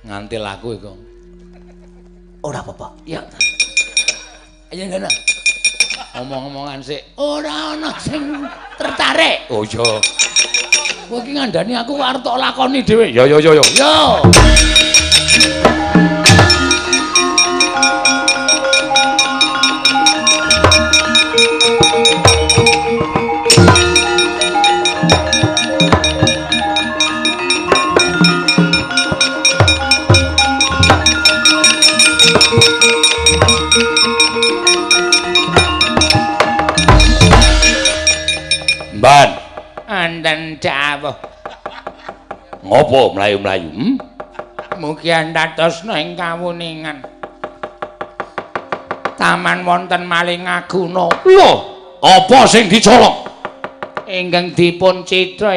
Ngantil aku iku. Ora apa-apa. Ya. Ayo ngene. Omong-omongan sik ora ana sing tertarik. Oh iya. Kowe iki ngandani aku arep tok lakoni dhewe. Ya ya ya ya. Yo. Mban, Enten dawuh. Ngopo mlayu-mlayu? Hmm? Mugi andhatosna ing kawuningan. Taman wonten Malingaguna. Lho, apa sing dicolong? Ingkang dipun citra.